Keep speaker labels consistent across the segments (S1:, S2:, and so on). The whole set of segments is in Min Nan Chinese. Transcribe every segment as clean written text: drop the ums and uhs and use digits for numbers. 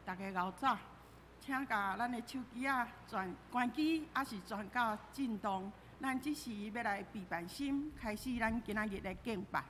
S1: 逐家𠢕早，請共咱的手機仔轉關機，抑是轉到震動。咱這時欲來備辦心，開始咱今仔日的敬拜。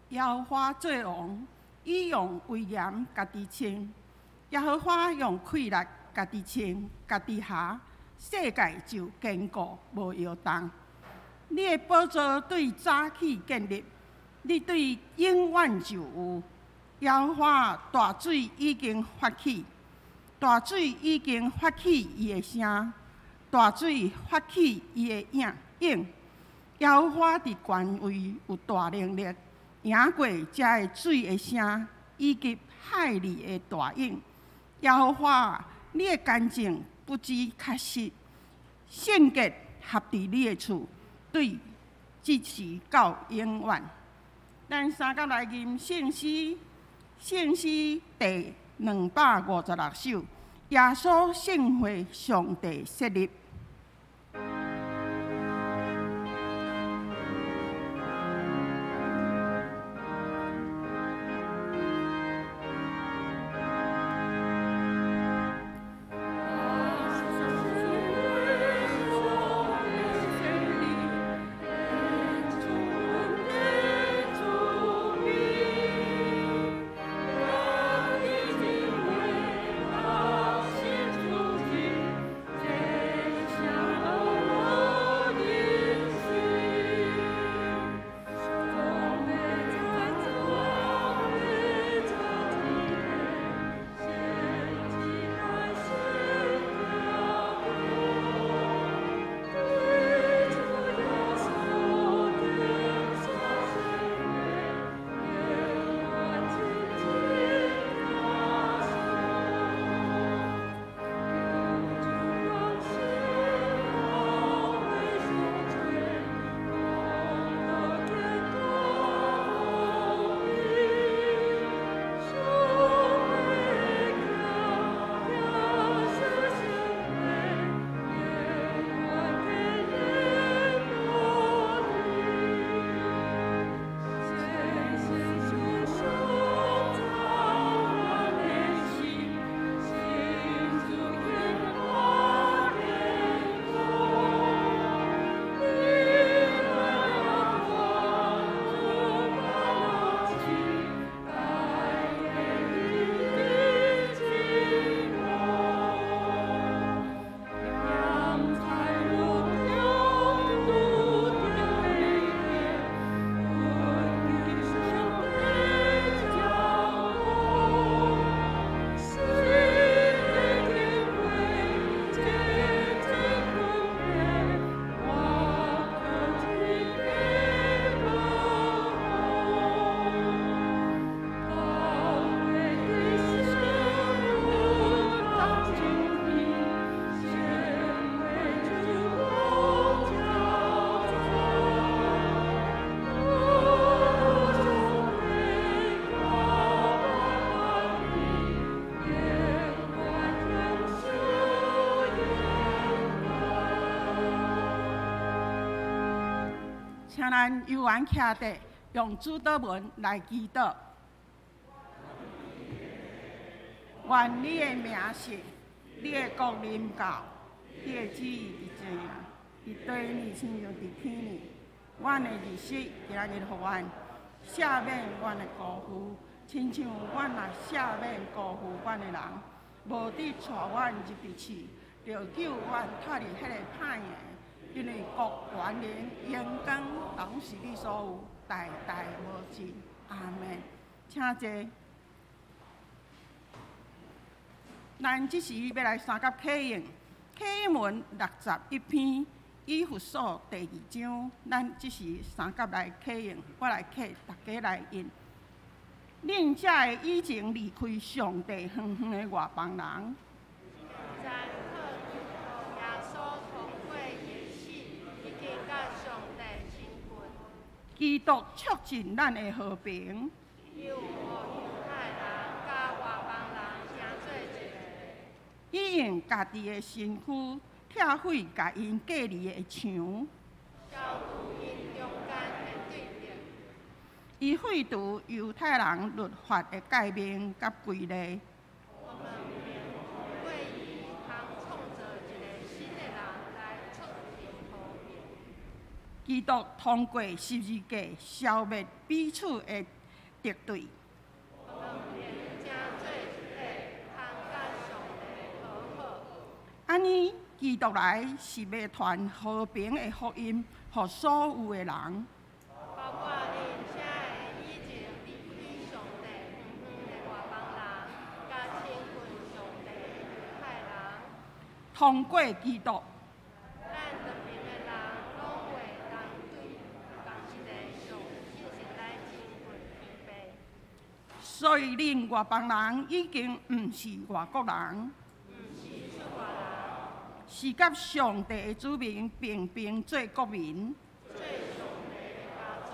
S1: 耶和華做王，伊用威嚴家己穿；耶和華用氣力家己穿，家己下，世界就堅固無搖動。你的寶座對早起建立，你對永遠就有。耶和華大水已經發起，大水已經發起伊的聲，大水發起伊的影湧。耶和華佇權位有大能力。贏過遮的水的聲，以及海裡的大湧。耶和華，你的乾淨不知確實，聖潔合佇你的厝，對這時到永遠。咱三甲來吟聖詩，聖詩第256首，耶穌聖會上帝設立。請咱有緣徛佇，用主禱文來祈禱。願你的名聖，你的國臨到，你的旨意佇地，佇地呢，親像佇天呢。阮的日食今仔日予阮，赦免阮的辜負，親像阮也赦免辜負阮的人。無得帶阮入佇試，著救阮脫離彼个歹的。因為國權能榮光攏是你所有，代代無盡。阿們。請坐。咱這時欲來相佮啟應，啟應文61篇，以弗所第二章。咱這時相佮來啟應，我來啟，大家來應。恁這个以前離開上帝遠遠的外邦人。
S2: 現在靠基督耶穌通過伊的死，已經佮上帝親近。
S1: 基督促進咱的和平。
S2: 伊有予猶太人佮外邦人成做一个。
S1: 伊用家己的身軀拆毀共𪜶隔離的牆。
S2: 消除𪜶中間的對立。
S1: 伊廢除猶太人律法的誡命佮規例。
S2: 我們便通過伊，通創造一个新的人來促進和平。
S1: 基督通過十字架消滅彼此的敵對。
S2: 我們便成做一體，通佮上帝和好。
S1: 按呢，基督來是欲傳和平的福音，予所有的人。
S2: 包括恁這个以前離開上帝遠遠的外邦人，佮親近上帝的猶太人。
S1: 通過基督，
S2: 咱兩爿的人攏會當對仝一个上信實來親近天父。
S1: 所以恁外邦人已經毋是外國人，
S2: 毋是出外人，
S1: 是佮上帝的子民平平做國民，
S2: 做上帝的家族，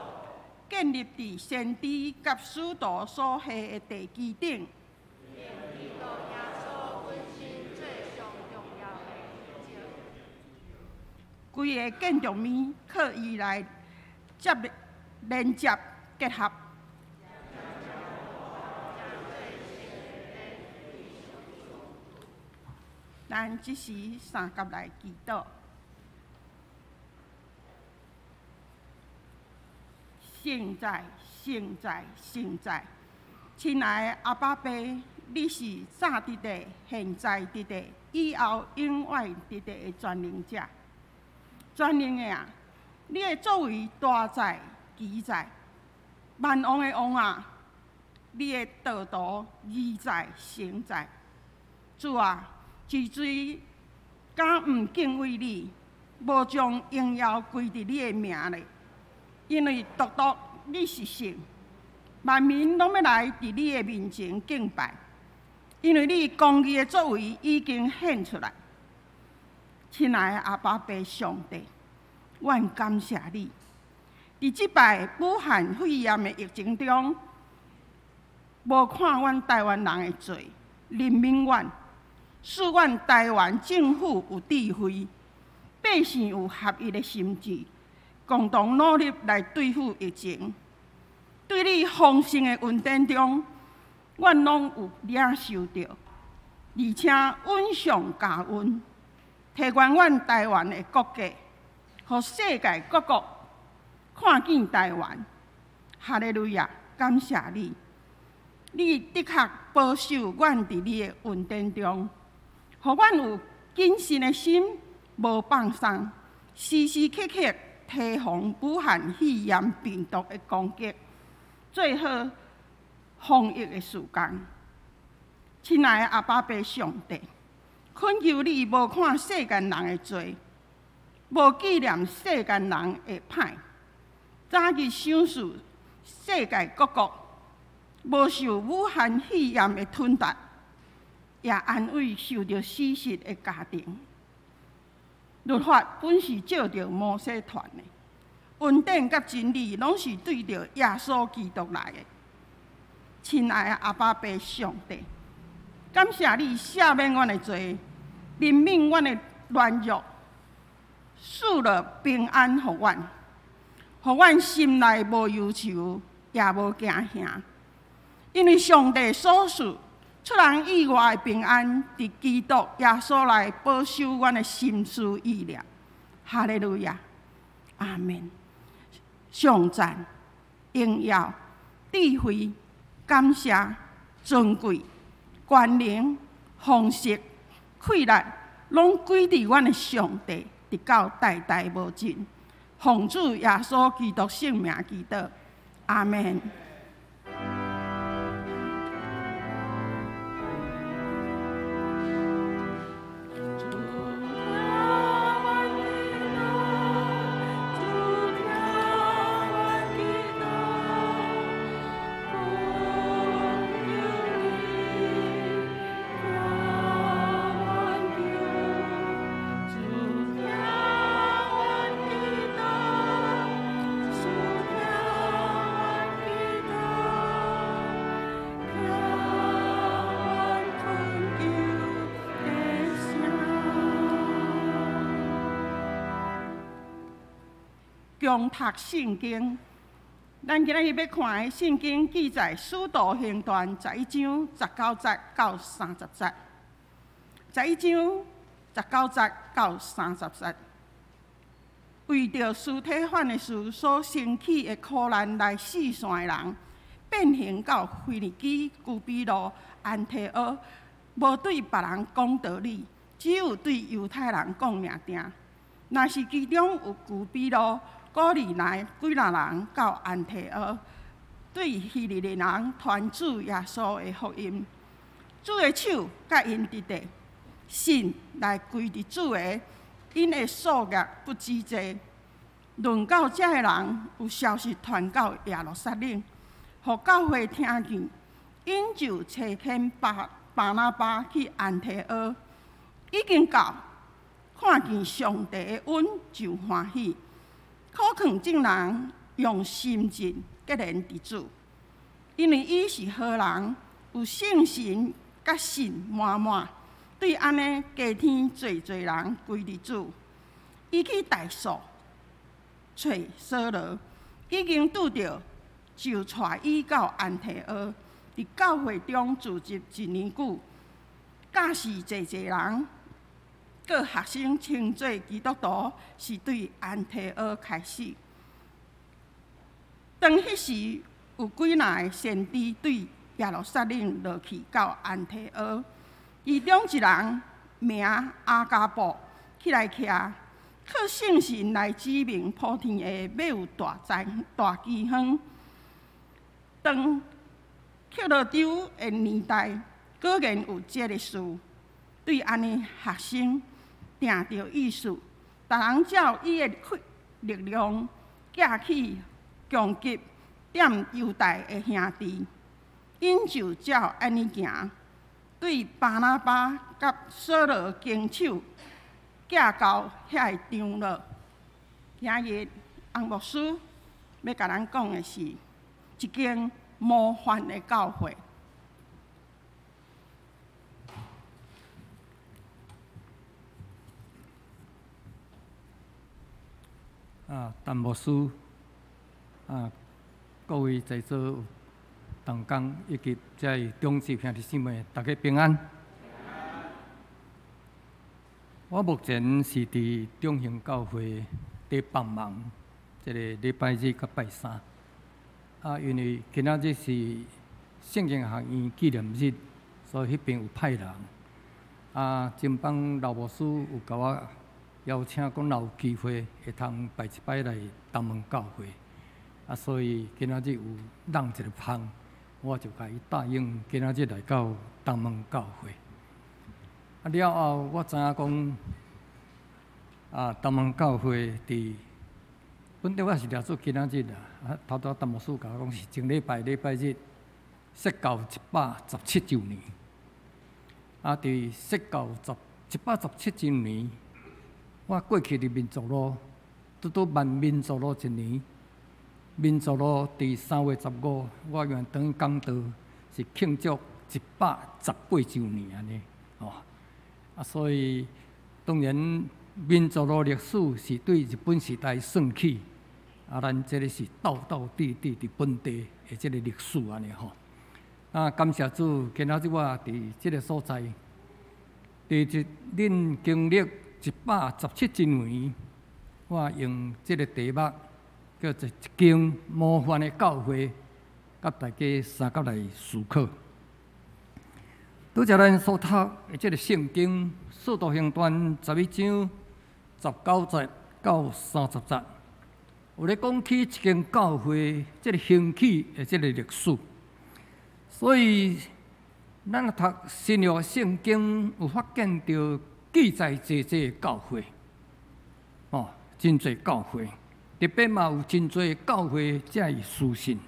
S1: 建立佇先知佮使徒所下的地基頂。
S2: 用基督耶穌本身做上重要的基石。
S1: 規个建築物靠伊來接連接結合。
S2: 成做聖的
S1: 咱這時相佮來祈禱。聖在，聖在，聖在，親愛的阿爸父，你是早佇的、現在佇的、以後永遠佇的的全能者。全能的啊，你的作為大在、奇在，萬王的王啊，你的道途義在、誠在。主啊，是誰敢毋敬畏你，無將榮耀歸佇你的名咧？因為獨獨你是聖，萬民攏欲來佇你的面前敬拜，因為你公義的作為已經顯出來。親愛的阿爸父上帝，阮感謝你，佇這擺武漢肺炎的疫情中，無看阮台灣人的罪，憐憫阮，使阮台灣政府有智慧，百姓有合一的心志，共同努力來對付疫情。對你豐盛的恩典中，阮攏有領受著，而且恩上加恩，提懸阮台灣的國格，予世界各國看見台灣。哈利路亞！感謝你，你的確保守阮佇你的恩典中，予阮有謹慎的心，無放鬆，時時刻刻提防武漢肺炎病毒的攻擊，做好防疫的事工。親愛的阿爸父上帝，懇求你無看世間人的罪，無紀念世間人的歹，早日賞賜世界各國無受武漢肺炎的吞噬，也安慰受著死失的家庭。律法本是照著摩西傳的，恩典佮真理攏是對著耶穌基督來的。親愛的阿爸父上帝，感謝你赦免阮的罪，憐憫阮的軟弱，賜了平安予阮。予阮心內無憂愁，也無驚嚇。因為上帝所賜出人意外的平安，佇基督耶穌內保守阮的心思意念。哈利路亞，阿們。頌讚、榮耀、智慧、感謝、尊貴、權能、豐盛、氣力，攏歸佇阮的上帝，直到代代無盡。奉主耶穌基督聖名祈禱，阿們。共讀聖經，咱今仔日欲看的聖經記載《使徒行傳》11章19節到30節。11章19節到30節，為著司提反的事所興起的苦難來四散的人，遍行到腓尼基、居比路、安提阿，無對別人講道理，只有對猶太人講爾定。若是其中有居比路、古利奈幾若人到安提阿，對希利尼人傳主耶穌的福音，主的手佮𪜶佇咧，信來歸佇主的，𪜶的數額不止這。論到這个人，有消息傳到耶路撒冷，予教會聽見，𪜶就差遣巴巴拿巴去安提阿，已經到，看見上帝的恩就歡喜。苦勸眾人用心志結連佇主，因為伊是好人，有聖神佮信滿滿，對按呢加添濟濟人歸佇主。伊去大數揣掃羅，已經拄著，就帶伊到安提阿，佇教會中聚集一年久，教示濟濟人。閣學生稱做基督徒，是對安提阿開始。當彼時有幾若个先知對耶路撒冷落去到安提阿，其中一人名亞迦布起來徛，靠聖神來指明普天下欲有大災大饑荒。當克勞丟的年代，果然有這个事。對按呢學生定著意思，逐人照伊的力量寄去供給踮猶大的兄弟，𪜶就照按呢行，對巴拿巴佮掃羅經手寄到遐个長老。今日洪牧師欲共咱講的是一間模範的教會。
S3: 啊，陳牧師，啊，各位在座同工以及遮的長執兄弟姊妹，大家平安。我目前是佇中興教會佇幫忙，這个禮拜日佮拜三。啊，因為今仔日是聖經學院紀念日，所以彼邊有派人。啊，前擺老牧師有共我邀請講，若有機會會通拜一擺來東門教會，啊，所以今仔日有挵一个芳，我就共伊答應今仔日來到東門教會。啊，了後我知影講，啊，東門教會佇本來我是掠做今仔日啦，啊，頭拄陳牧師共我講是前禮拜禮拜日，釋教117週年，啊，佇釋教十117週年。我過去佇民族路，拄拄滿民族路一年。民族路佇3月15，我願轉去講道，是慶祝118週年按呢，哦。啊，所以當然民族路歷史是對日本時代算起，啊，咱這个是道道地地佇本地的這个歷史按呢吼。啊，感謝主，今仔日我佇這个所在，佇一恁經歷117周年，我用這个題目叫做一間模範的教會，佮大家相佮來思考。拄才咱所讀的這个聖經《使徒行傳》11章19節到30節，有咧講起一間教會這个興起的這个歷史。所以，咱若讀新約聖經，有發現著記載濟濟教會，哦，真濟教會，特別嘛有真濟教會才會書信。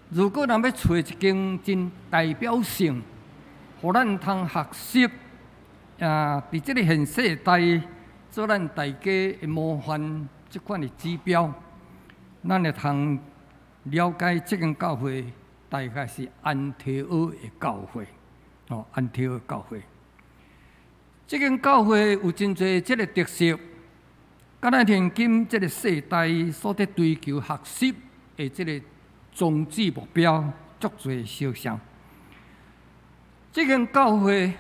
S3: 如果咱欲揣一間真代表性，予咱通學習，啊，佇這个現世代做咱大家的模範，這款的指標，咱會通了解這間教會大概是安提阿的教會，哦，安提阿教會。這間教會有真濟這个特色，佮咱現今這个世代所佇追求學習的這个宗旨目標，足濟相像。這間教會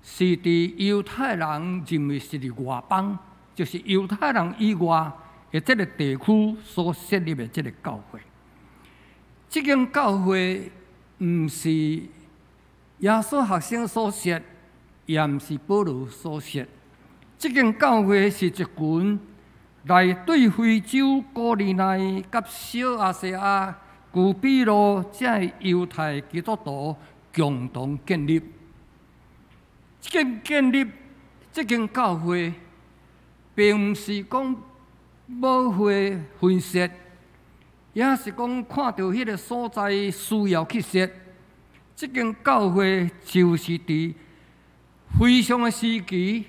S3: 是佇猶太人認為是佇外邦，就是猶太人以外的這个地區所設立的這个教會。這間教會毋是耶穌學生所設，也毋是保羅所設。這間教會是一群來對非洲古利奈佮小亞細亞、古比羅這猶太基督徒共同建立。這間建立這間教會，並毋是講母會分設，也是講看著彼个所在需要去設。這間教會就是佇非常的時期，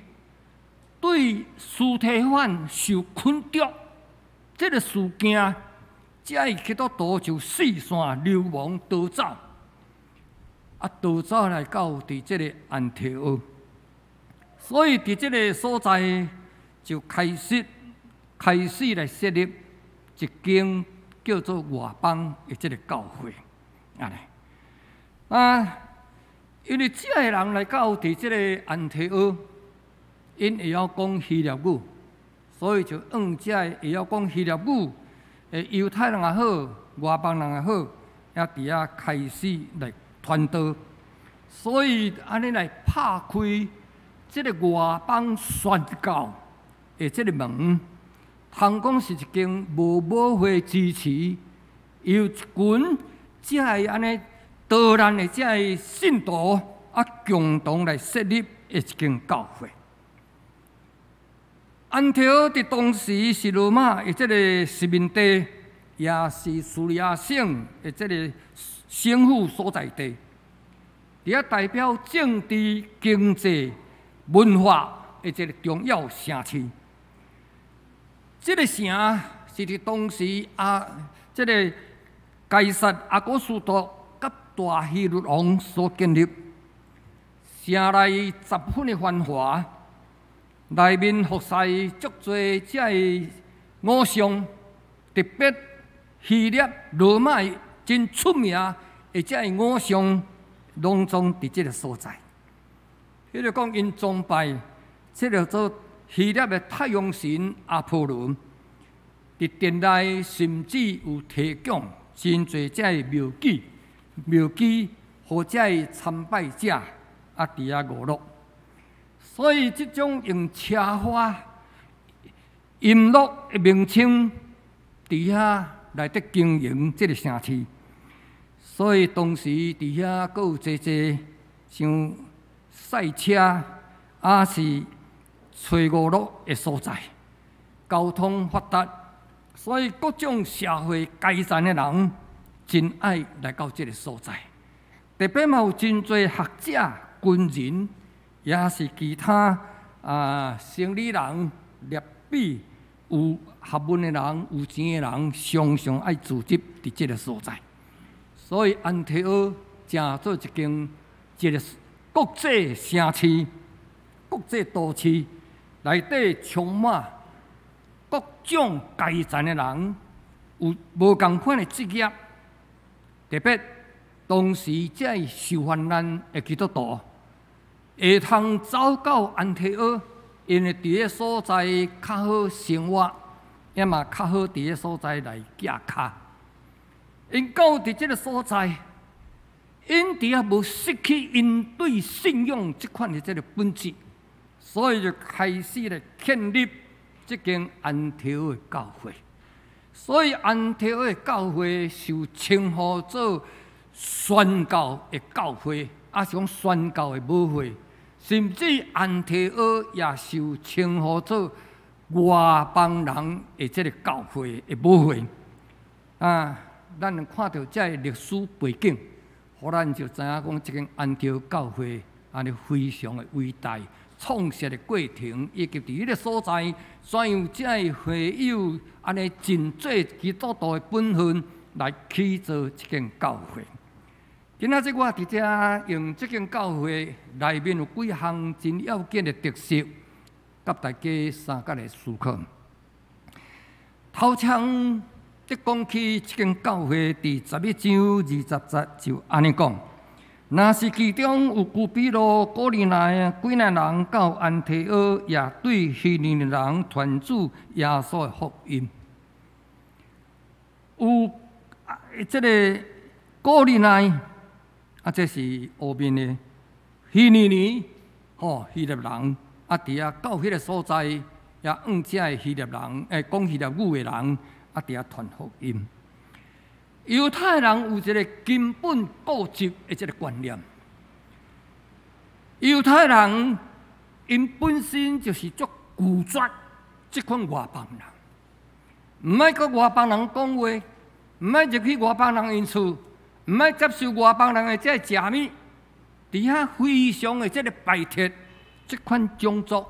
S3: 對司提反受捆綁這个事件，這个基督徒就四散流亡逃走，啊，逃走來到佇這个安提阿，所以佇這个所在就開始來設立一間叫做外邦的這个教會，按呢。啊，因為這个人來到佇這个安提阿，𪜶會曉講希臘語，所以就按這个會曉講希臘語的猶太人也好，外邦人也好，也佇遐開始來傳道。所以按呢來拍開這个外邦宣教的這个門，通講是一間無母會支持，由一群這个按呢逃難的這个信徒啊，共同來設立的一間教會。安提阿佇當時是羅馬的這個殖民地，也是敘利亞省的這个省府所在地，佇遐代表政治、經濟、文化的一个重要城市。這个城是佇當時啊，這个該撒亞古斯都佮大希律王所建立，城內十分的繁華。內面服侍足濟這个偶像，特別希臘、羅馬真出名的這个偶像，攏總佇這个所在。彼如講，𪜶崇拜這个做希臘的太陽神阿波羅，佇殿內甚至有提供真濟這個廟具、廟具，予這个參拜者啊佇遐娛樂。所以，這種用奢華淫樂的名稱，佇遐來佇經營這个城市。所以當時佇遐閣有濟濟像賽車，抑是揣娛樂的所在，交通發達，所以各種社會階層的人真愛來到這个所在。特別嘛有真濟學者、軍人，也是其他啊生理人、立比有學問的人、有錢的人，常常愛聚集佇這个所在。所以安提阿成做一間一个國際城市、國際都市，內底充滿各各種階層的人有無仝款的職業，特別當時這个受患難的基督徒，會通走到安提阿，因為佇个所在較好生活，也嘛較好佇个所在來寄跤。𪜶到佇這个所在，𪜶佇遐無失去𪜶對信仰這款的這个本質，所以就開始來建立這間安提阿的教會。所以安提阿的教會受稱呼做宣教的教會，抑是講宣教的母會，甚至安提阿也受稱呼做外邦人的這个教會的母會。啊，咱看著這个歷史背景，予咱就知影講，這間安提阿教會按呢非常的偉大，創設的過程，以及佇彼个所在，怎樣這个會友按呢盡做基督徒的本分來起造這間教會。今仔日我佇遮用這間教會內面有幾項真要緊的特色，佮大家相共來思考。頭前佇講起這間教會，佇11章20節就按呢講：若是其中有古比羅、古利奈幾若人到安提阿，也對希利尼人傳主耶穌的福音。有這个古利奈，啊，這是烏面的希利尼，吼，希臘人，啊，佇遐到彼个所在，也向這个希臘人，講希臘語的人，啊，佇遐傳福音。猶太人有一个根本固執的這个觀念。猶太人𪜶本身就是足拒絕這款外邦人，毋愛佮外邦人講話，毋愛入去外邦人𪜶厝，毋愛接受外邦人的這个食物，佇遐非常的這个排斥這款種族。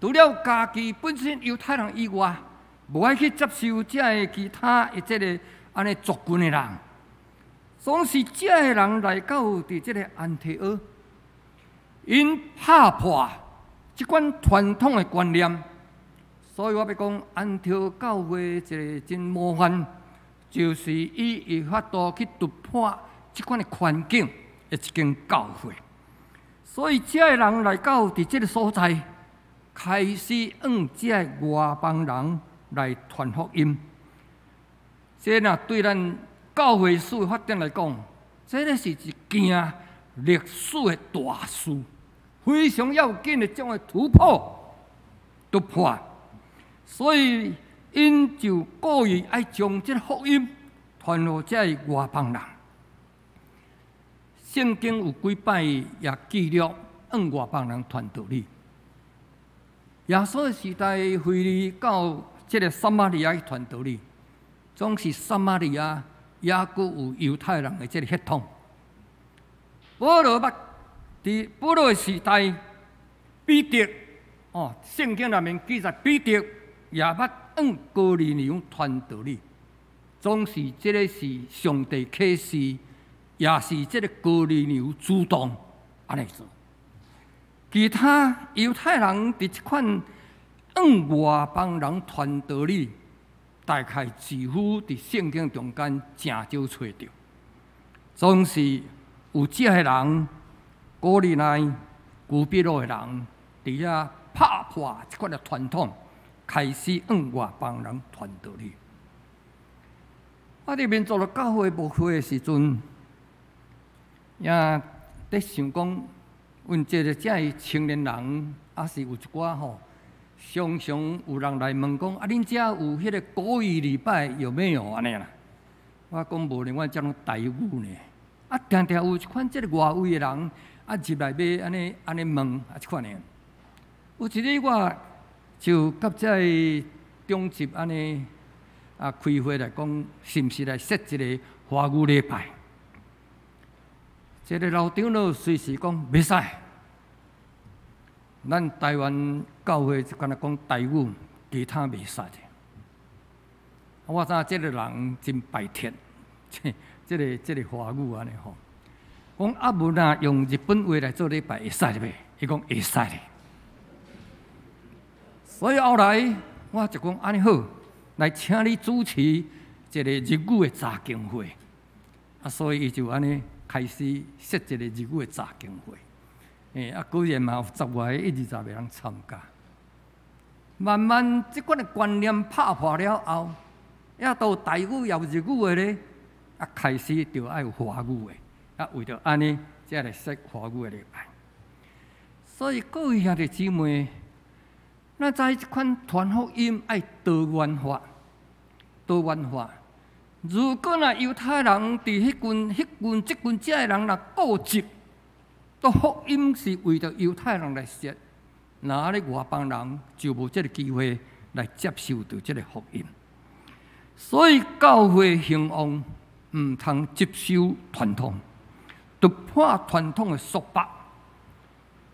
S3: 除了家己本身猶太人以外，無愛去接受這个其他的這个按呢族群的人，總是這个人來到佇這个安提阿，𪜶拍破這款傳統的觀念，所以我欲講安提阿教會一个真模範，就是伊有法度去突破這款的環境的一間教會。所以這个人來到佇這个所在，開始向這个外邦人來傳福音。這若對咱教會史的發展來講，這个是一件歷史的大事，非常要緊的這種的突破突破。所以𪜶就故意愛將這个福音傳予這个外邦人。聖經有幾擺也記錄向外邦人傳道理。耶穌的時代，腓利到這个撒瑪利亞去傳道理，總是撒瑪利亞猶閣有猶太人的這个血統。保羅捌佇保羅的時代，彼得哦，聖經內面記載彼得也捌向哥尼流傳道理，總是這个是上帝啟示，也是這个哥尼流主動按呢做。其他猶太人佇這款向外邦人傳道理，大概幾乎佇聖經中間誠少揣著，總是有這个人，古利奈、古比羅的人，佇遐拍破這款的傳統，開始向外邦人傳道理。我佇民族的教會牧會的時陣，也佇想講，阮這个這个青年人，抑是有一寡吼，常常有人來問講：啊，恁遮有彼个國語禮拜有沒有按呢啦？我講無呢，阮遮攏台語呢。啊，定定有一款這个外位的人，啊入來欲按呢按呢問啊，這款的。有一日我就佮這个長執按呢啊開會來講，是毋是來設一个華語禮拜？這个老長老隨時講袂使。咱台灣教會就干焦講台語，其他袂使的。我知影這个人真排斥，這个華語按呢吼。講啊，無若用日本話來做禮拜會使袂？伊講會使的。所以後來我就講按呢好，來請你主持一個日語的查經會。啊，所以伊就按呢開始設一個日語的查經會。啊，果然嘛有十外个、20個人參加。慢慢這款的觀念拍破了後，也都台語也有日語的咧，啊，開始就愛有華語的，啊，為著按呢，才來設華語的禮拜。所以各位兄弟姊妹，咱知這款傳福音愛多元化，多元化。如果若猶太人佇彼群、彼群、這群這的人若固執，都福音是為著猶太人來設，那咧外邦人就無這个機會來接受著這个福音。所以教會興旺，毋通接受傳統，突破傳統的束縛。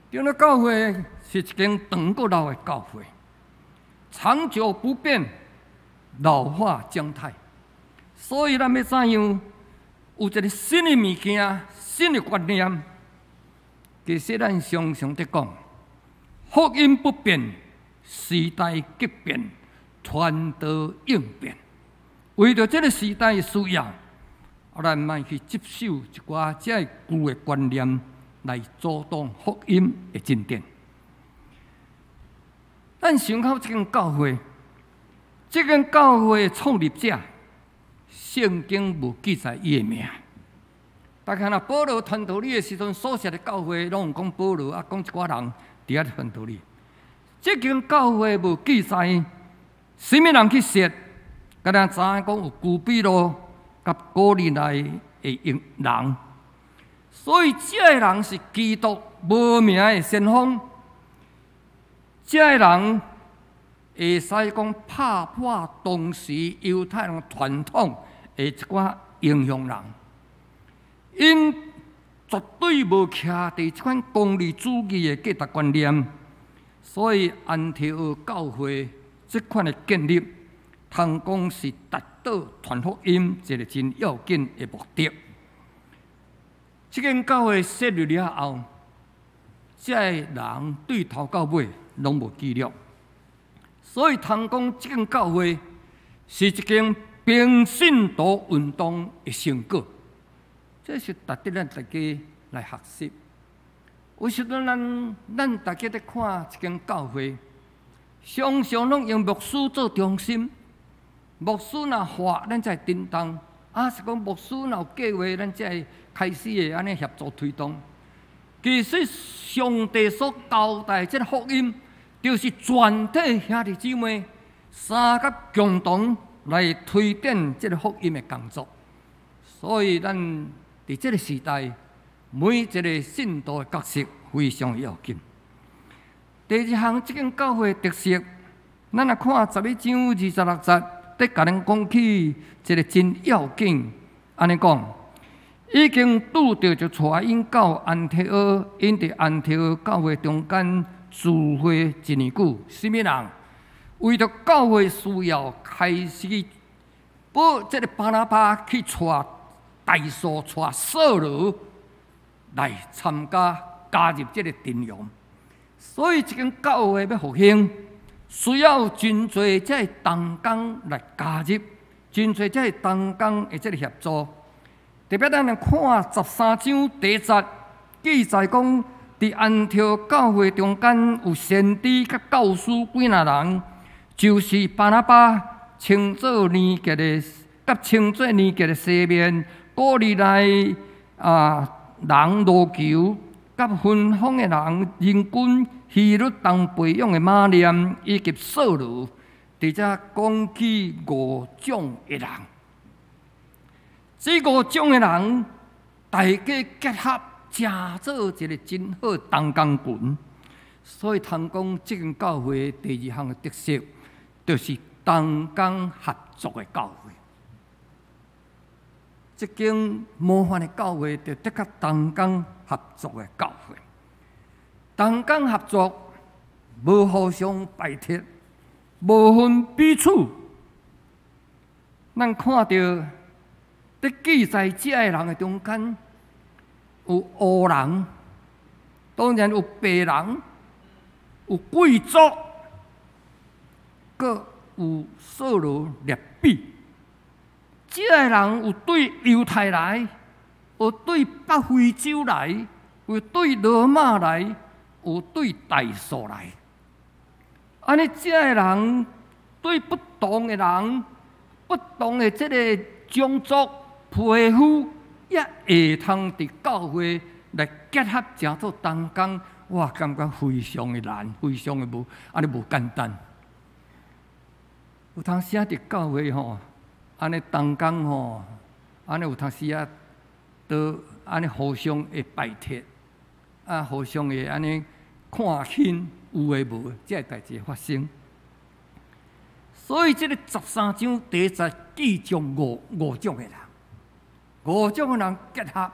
S3: 長老教會是一間長閣老的教會，長久不變，老化將態。所以咱欲怎樣有一个新的物件、新的觀念？其實咱常常佇講，福音不變，時代激變，傳道應變。為著這个時代的需要，咱莫去接受一寡這舊的觀念來阻擋福音的進展。咱想到這間教會，這間教會的創立者，聖經無記載伊的名。大家若保羅傳道理的時陣，所設的教會攏有講保羅啊，講一寡人佇遐傳道理。這間教會無記載啥物人去設，敢若知影講有居比路佮哥利奈的人，所以這个人是基督無名的先鋒。這个人會使講拍破當時猶太人傳統的一寡影響人，𪜶絕對無徛佇這款功利主義的價值觀念，所以安提阿教會這款的建立，通講是達到傳福音一个真要緊的目的。這間教會設立了後，這个人對頭到尾攏無記錄，所以通講這間教會是一間平信徒運動的成果。這是值得咱大家來學習。有時陣咱大家佇看一間教會，常常攏用牧師做中心。牧師若話，咱才會振動；啊，是講牧師若有計劃，咱才會開始會按呢協助推動。其實上帝所交代這个福音，就是全體兄弟姊妹三甲共同來推展這个福音的工作。所以咱佇這个時代，每一个信徒的角色非常要緊。第二項，這間教會特色，咱若看11章26節，佇共咱講起一个真要緊，按呢講，已經拄著就帶𪜶到安提阿，𪜶佇安提阿教會中間聚會一年久，啥物人？為著教會需要，開始保這个巴拿巴去帶大數帶掃羅來參加加入這个陣容，所以這間教會欲復興，需要真濟這个同工來加入，真濟這个同工的這个協助。特別咱來看13章第一節記載講，佇安提阿教會中間有先知佮教師幾若人，就是巴拿巴稱做尼格的，佮稱做尼格的西面，古利奈啊人羅求，佮芬芳的人人均希律當培養的馬念以及掃羅，佇遮講起五種的人。這五種的人，大家結合，成做一个真好同工群。所以通講，這間教會第二項的特色，就是同工合作的教會。這間模範的教會，就的確同工合作的教會。同工合作，無互相排斥，無分彼此。咱看著佇記載這个人的中間，有黑人，當然有白人，有貴族，閣有掃羅掠比。這个人有對猶太來，有對北非洲來，有對羅馬來，有對大數來。按呢，這个人對不同的人、不同的這个種族、皮膚，也會通佇教會來結合，成做同工。我感覺非常的難，非常的無，按呢無簡單。有當時啊，佇教會吼，按呢同工吼，按呢有當時啊，都按呢互相會拜託，啊，互相會按呢看輕有的無的，這个代誌會發生。所以這个13章第一節記載五種的人，五種的人結合，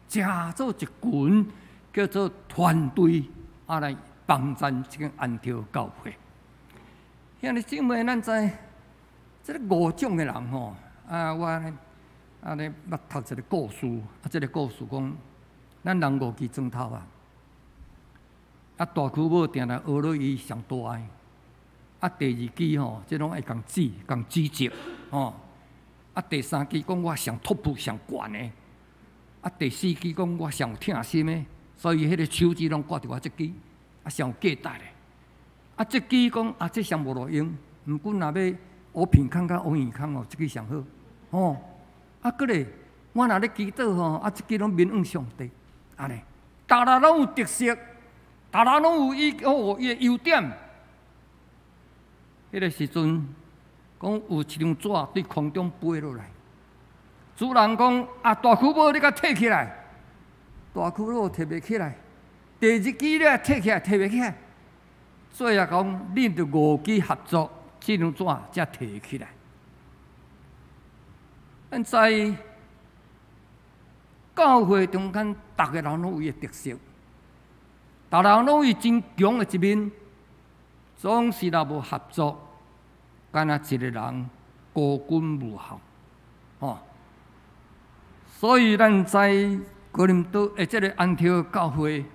S3: 成做一群叫做團隊，啊來幫贊這間安提阿教會。兄弟姊妹，咱知這个五種的人吼，啊，我按呢捌讀一个故事，啊，這个故事講，咱人五支指頭啊，啊，大拇拇定定學落伊上大的，啊，第二支吼，這攏愛共指共指責，吼，啊，第三支講我上 top 上懸的，啊，第四支講我上有疼心的，所以彼个手指攏掛佇我這支，啊，上有價值的，啊，這支講啊，這上無路用，毋過若欲烏鼻空佮烏耳空哦，這支上好，吼，啊，閣咧，我若咧祈禱吼，啊，這支攏面向上帝，按呢，逐个攏有特色，逐个攏有伊哦伊的優點。彼个時陣，講有一張紙對空中飛落來，主人講啊，大拇拇你共提起來，大拇拇提袂起來，第二支你也提起來，提袂起來，最後講恁著五支合作，這張紙才提起來。咱知教會中間，逐个人攏有伊的特色，逐个人攏有伊真強的一面，總是若無合作，敢若一个人孤軍無效，吼。所以咱知哥林多的這个安提阿教會，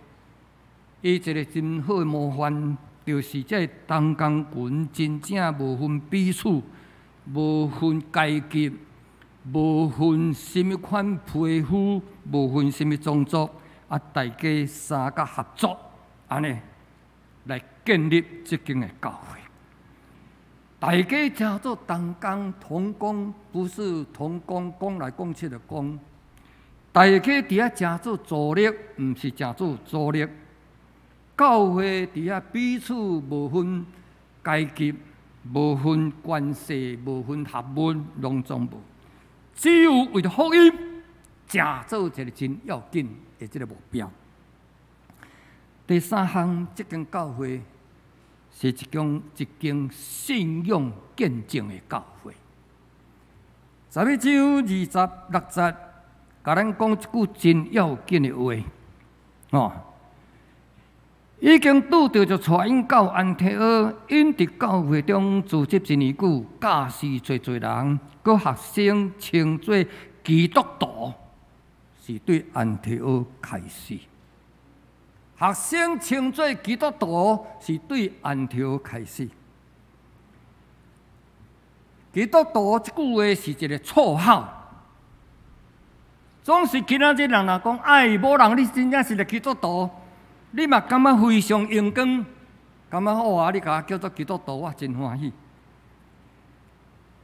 S3: 伊一个真好的模範，就是這个同工群真正無分彼此，無分階級，無分啥物款皮膚，無分啥物種族，啊，大家相佮合作，按呢來建立這間的教會。大家叫做同工同工，不是同工講來講去的工。大家佇遐成做助力，毋是成做阻力。教會佇遐彼此無分階級、無分關係、無分學問，攏總無。只有為著福音，成做一个真要緊的這个目標。第三項，這間教會是一間信仰見證的教會。11章26節，共咱講一句真要緊的話，哦，已經拄著就帶𪜶到安提阿，𪜶佇教會中組織真尼久，教示濟濟人，閣學生稱做基督徒，是對安提阿開始。學生稱做基督徒，是對安提阿開始。基督徒這句話是一个綽號。總是今仔日人若講，哎，無人你真正是個基督徒，你嘛感覺非常榮光，感覺好啊！你共我叫做基督徒，我真歡喜。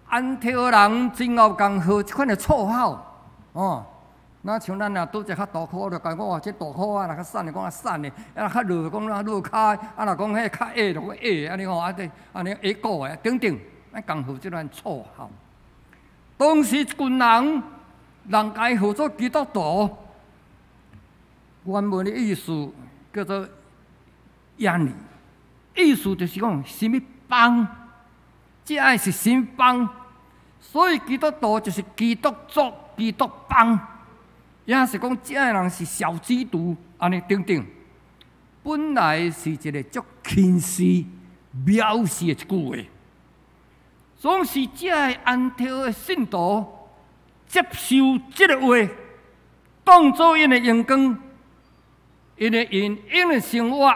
S3: 安提阿人真𠢕共號這款的綽號，哦，若像咱若拄一個較大箍，就共講哇，這大箍啊，若較瘦的講較瘦的，啊若較弱講較弱跤，啊若講彼較矮就講矮，按呢吼，啊這按呢矮個的等等，咱共號這款綽號。當時一群人。人共伊號做基督徒，原文的意思叫做亞尼，意思就是講啥物幫，這愛是啥物幫，所以基督徒就是基督族、基督幫，也是講這个人是小基督，按呢等等。本來是一个足輕視、藐視的一句話，總是這个安提阿的信徒。接受這个話，當做𪜶的榮光，𪜶會用𪜶的生活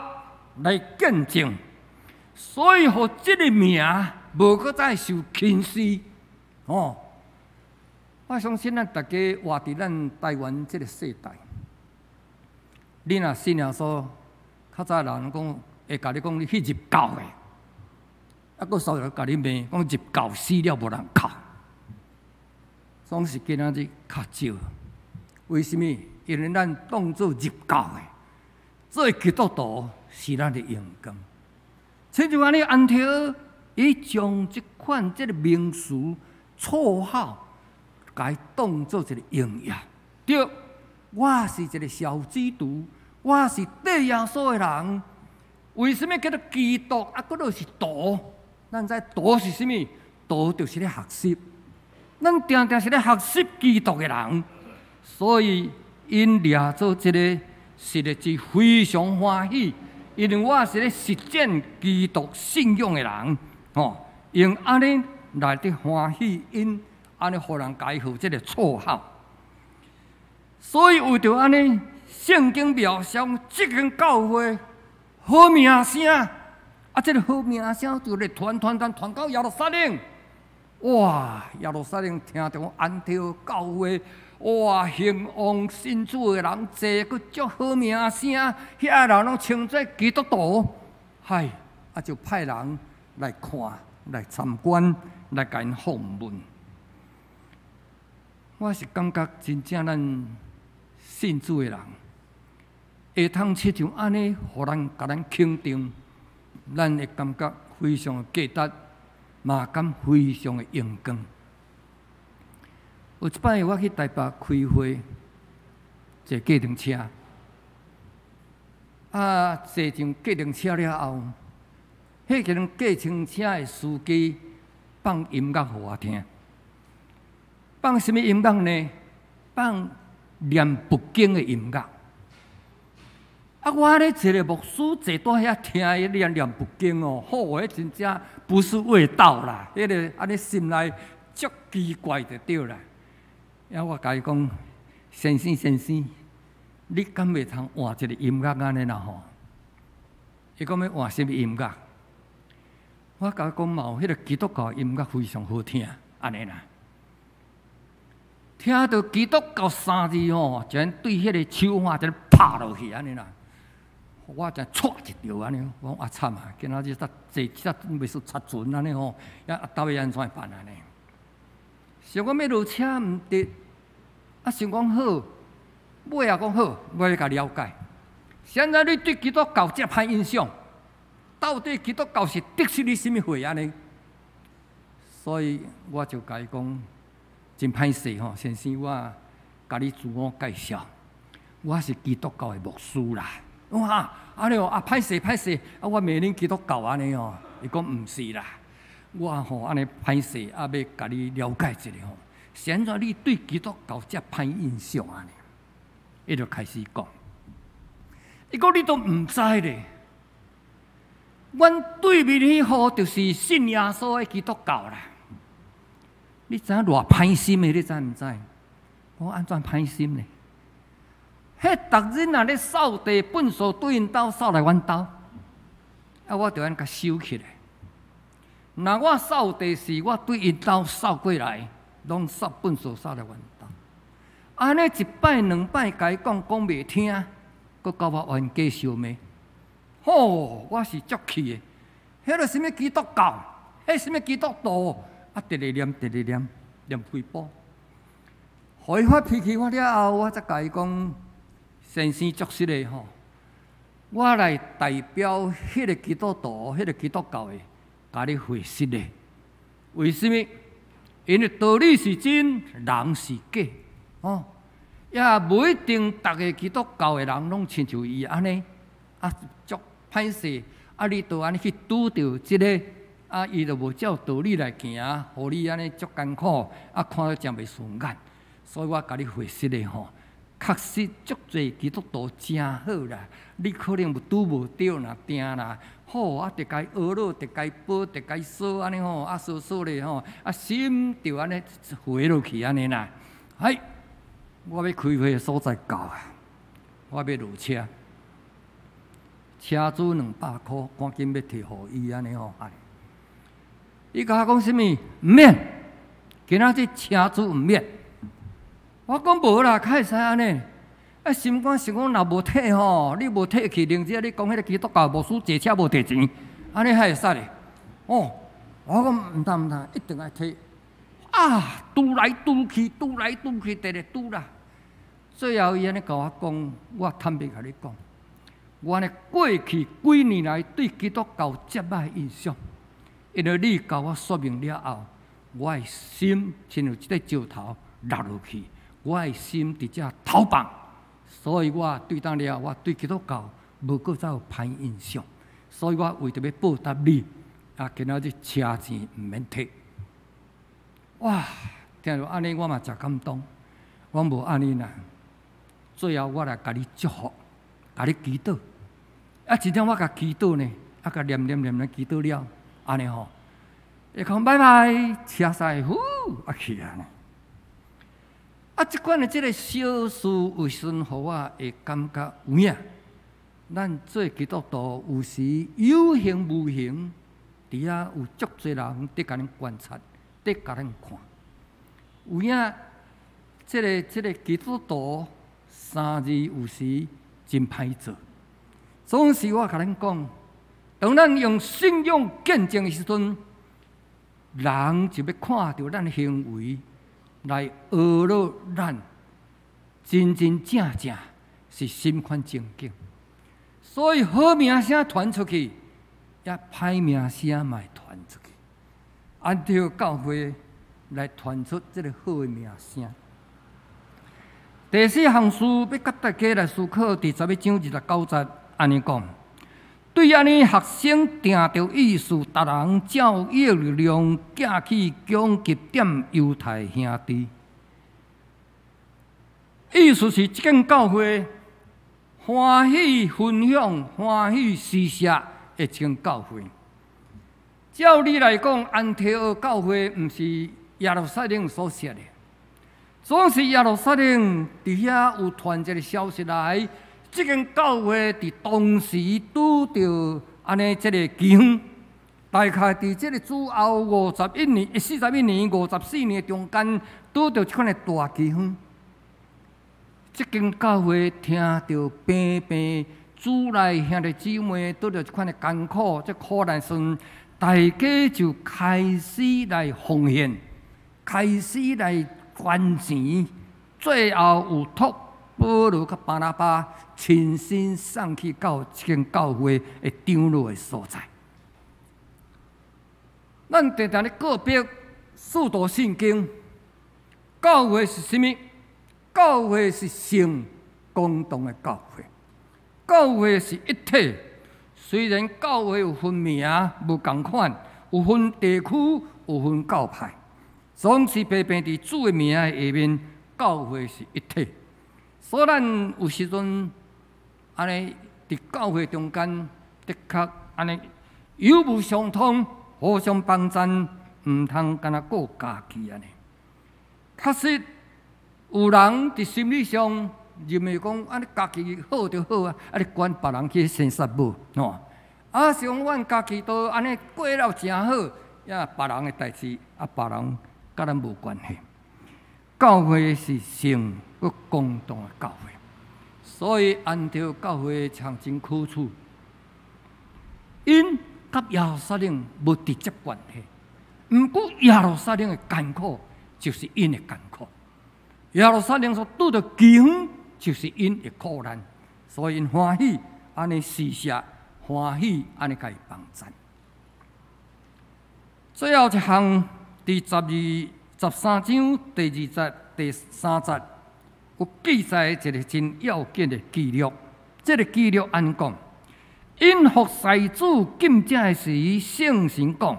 S3: 來見證，所以予這个名無閣再受輕視，哦。我相信咱逐家活佇咱台灣這个世代，你若信耶穌，較早人講會共你講你去入教的，啊，閣煞來共你罵講入教死了無人哭，總是今仔日較少。為啥物？因為咱當做入教的，做基督徒是咱的榮光。親像按呢，安提阿伊將這款這个名詞綽號，共伊當做一个榮耀。對，我是一个小基督，我是綴耶穌的人。為啥物叫做基督？啊，閣落是徒？咱知徒是啥物？徒就是咧學習。咱定定是咧學習基督的人，所以𪜶掠做這个實在是非常歡喜。因為我是咧實踐基督信仰的人，吼，用按呢來得歡喜，𪜶按呢予人共伊號這个綽號。所以為著按呢，聖經描寫這間教會好名聲，啊，這个好名聲就咧傳傳傳傳到耶路撒冷。哇！耶路撒冷聽著講安提阿教會，哇！興旺信主的人濟，閣足好名聲，遐人攏稱做基督徒，嗨，啊就派人來看、來參觀、來共𪜶訪問。我是感覺真正咱信主的人，會通親像按呢，予人共咱肯定，咱會感覺非常的價值，嘛感非常的榮光。有一擺我去台北開會，坐計程車，啊，坐上計程車了後，彼個計程車的司機放音樂予我聽，放啥物音樂呢？放念佛經的音樂。啊！我咧一个牧師坐佇遐聽伊念念佛經哦，好，彼真正不是味道啦，彼个按呢心內足奇怪就對啦。啊，我共伊講，先生先生，你敢會通換一个音樂按呢啦吼？伊講欲換啥物音樂？我共伊講嘛有彼个基督教音樂非常好聽，按呢啦。聽著基督教三字吼，就對彼个手腕就拍落去按呢啦。我就掣一著按呢，我講啊慘啊！今仔日煞坐煞袂輸賊船按呢吼，啊到尾按怎辦按呢？想講欲落車毋得，啊想講好，尾仔講好，我欲共了解。現在你對基督教這歹印象，到底基督教是得失你啥物貨按呢？所以我就共伊講，真歹勢吼，先生，我共你自我介紹，我是基督教的牧師啦。哇！按呢哦，啊歹勢歹勢，啊我罵恁基督教按呢哦，伊講毋是啦，我吼按呢歹勢，啊欲共你了解一下吼，是按怎你對基督教這歹印象按呢？伊就開始講，伊講你都毋知咧，阮對面彼戶就是信耶穌的基督教啦。你知影偌歹心的？你知毋知？我按怎歹心呢？彼逐日若咧掃地，糞埽對𪜶兜掃來阮兜，啊，我就按共收起來。若我掃地時，我對𪜶兜掃過來，攏掃糞埽掃來阮兜。按呢一擺兩擺，共伊講講袂聽，閣共我冤家相罵。吼，我是足氣的。彼个啥物基督教，彼啥物基督徒，啊，直直念，直直念，念幾晡。予伊發脾氣發了後，我才共伊講。先生足實的吼，我來代表彼个基督徒、彼个基督教的，共你回實的。為啥物？因為道理是真，人是假，哦，也無一定逐个基督教的人攏親像伊按呢，啊，足歹勢，啊，你都按呢去拄著這个，啊，伊就無照道理來行，予你按呢足艱苦，啊，看得誠袂順眼，所以我共你回實的吼。確實足濟基督徒誠好啦，你可能有拄無著啦，定啦，好啊，直共伊呵咾，直共伊褒，直共伊捎按呢吼，啊捎捎咧吼，啊心就按呢回落去按呢啦。嗨，我欲開會的所在到啊，我欲落車，車資200箍，趕緊欲提予伊按呢吼。伊共我講啥物？毋免，今仔日車資毋免。我講無啦，較會使按呢。啊，心肝想講，若無退吼，你無退去，另者你講彼个基督教牧師坐車無提錢，按呢較會使咧。哦，我講毋通毋通，一定愛退。啊，拄來拄去，拄來拄去，直直拄啦。最後伊按呢共我講，我坦白共你講，我按呢過去幾年來對基督教遮歹印象，因為你共我說明了後，我的心親像這个石頭落落去，我的心佇遮頭放，所以我對當了，我對基督教無閣再有歹印象，所以我為著欲報答你，啊，今仔日車錢毋免退。哇！聽著按呢，我嘛誠感動。我無按呢啦，最後我來共你祝福，共你祈禱。啊，真正我共祈禱呢，啊，共念念念念祈禱了，按呢吼，伊講拜拜，車駛呼啊去啊呢。啊，這款的這个小事有時陣予我會感覺有影。咱做基督徒有時有形無形，佇遐有足濟人佇共咱觀察，佇共咱看。有影，這个基督徒三字有時真歹做。總是我共恁講，當咱用信仰見證的時陣，人就欲看著咱行為來學落咱真真正正是啥款情景。所以好名聲傳出去，也歹名聲嘛會傳出去。安提阿教會來傳出這个好的名聲。第四項事欲佮大家來思考，佇11章29節按呢講：對按呢學生定著意思，逐人照伊的力量寄去供給踮猶太兄弟。意思是，這間教會歡喜分享、歡喜施捨的一間教會。照理來講，安提阿教會毋是耶路撒冷所設的，總是耶路撒冷佇遐有傳一个消息來，這間教會佇當時拄著按呢這个饑荒，大概佇這个主後51年、41年、54年中間，拄著這款的大饑荒。這間教會聽著平平主內兄弟姊妹拄著這款的艱苦、這苦難時，大家就開始來奉獻，開始來捐錢，最後有託保羅佮巴拿巴親身送去到這間教會的長老的所在。咱定定咧告別使徒信經，教會是啥物？教會是聖公同的教會，教會是一體。雖然教會有分名無仝款，有分地區，有分教派，總是平平佇主的名下面，教會是一體。所以咱有時陣按呢佇教會中間，的確按呢有無相通，互相幫贊，毋通干焦顧家己按呢。確實有人佇心理上認為講，按呢家己好就好啊，啊你管別人去生殺無吼？啊是講阮家己都按呢過了誠好，也別人的代誌，啊別人佮咱無關係。教會是聖閣公同的教會，所以安提阿教會常真可取。𪜶佮耶路撒冷無直接關係，毋過耶路撒冷的艱苦就是𪜶的艱苦。耶路撒冷所拄著饑荒，就是𪜶的苦難，所以𪜶歡喜按呢施捨，歡喜按呢共伊幫贊。最後一項，佇12、13章第二節、第三節有記載一个真要緊的記錄。這个記錄按呢講：𪜶服侍主禁食的時，聖神講，